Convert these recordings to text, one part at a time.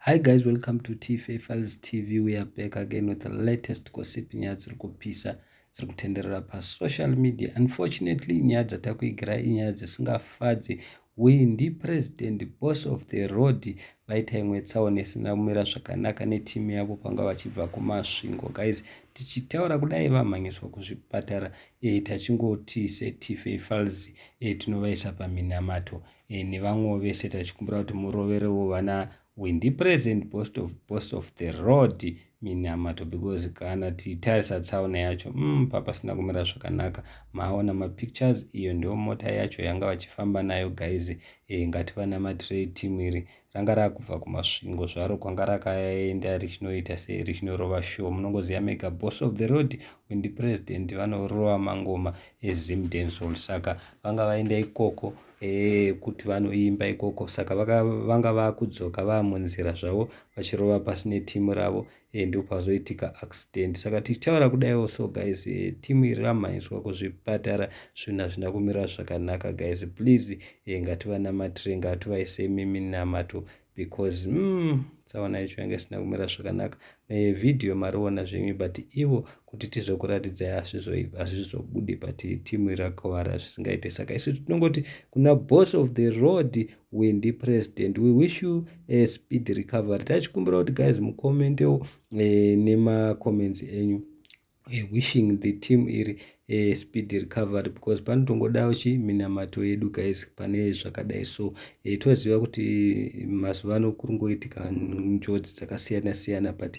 Hi guys, welcome to TFA Files TV. We are back again with the latest gossip. Nyaya dziri kupisa dziri kutenderera pasocial media. Unfortunately, nyaya dzatakuigira inyaya dzisingafadzi. Hwindi President, Boss of the Road, vaita imwe tsaona isina kumira zvakanaka netimu yavo panga vachibva kuMasvingo. Guys, tichitaura kudai vamhanyiswa kuzvipatara. Tachingoti seTFA Files tinovaisa paminamato nevamwewo vese, tachikumbira kuti muroverewo vana Hwindi President, Boss of the Road minamato, because kana titarisa tsaona yacho, papasina kumira zvakanaka. Maona mapictures, iyo ndio mota yacho yanga vachifamba nayo, guys. Ngativanamatirei timu iri. Ranga rakubva kuMasvingo zvaro kwanga rakaenda richinoita sei, richinorova show. Munongoziva mega, Boss of the Road, Hwindi President, vanorova mangoma eZim dancehall, saka vanga vaenda ikoko kuti vanoimba ikoko. Saka vanga vakudzoka vamunzira zvavo vachirova pasi netimu ravo, ndopazoitika accident. Saka tichitaura kudaiwo so, guys, timu iri ramhanyiswa kuzvipatara. Zvinhu hazvina kumira zvakanaka, guys. Please, ngativanamatire, ngativaisei miminamato, because tsaona yacho yanga isina kumira zvakanaka. Vhidhiyo mariona zvenyu, but ivo kuti tizokuratidzai hazvizobudi, but timu iri rakuvara zvisingaite. Saka isu tinongoti kuna Boss of the Road, Hwindi President, we wish you a speed recovery. Tachikumbira kuti, guys, mucommentewo nemacomments enyu wishing the team iri speed recovery, because panotongodawo chi minamato yedu, guys, pane zvakadai. So toziva kuti mazuva ano kuri ngoitika njodzi dzakasiyana siyana, but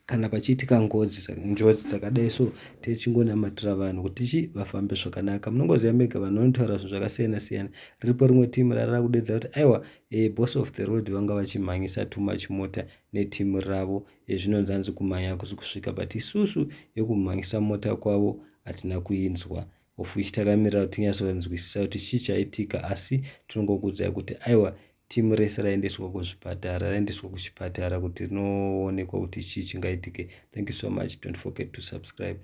kana pachiitika ngozi, njodzi dzakadai so, tichingonamatira vanhu kuti chi vafambe zvakanaka. Munongoziva mega, vanhu vanotaura zvinhu zvakasiyana siyana. Riripo rimwe timu rarara kudedza kuti aiwa, Boss of the Road vanga vachimhanyisa too much mota netimu ravo. Zvinonzi hanzi kumhanya hakusi kusvika, but isusu yekumhanyisa mota kwavo hatina kuinzwa, of which takamirira kuti tinyatsonzwisisa kuti chii chaitika. Asi tinongokuudzai kuti aiwa, timu rese raendeswa kuzvipatara, raendeswa kuchipatara kuti rinoonekwa kuti chii chingaitike. Thank you so much. Don't forget to subscribe.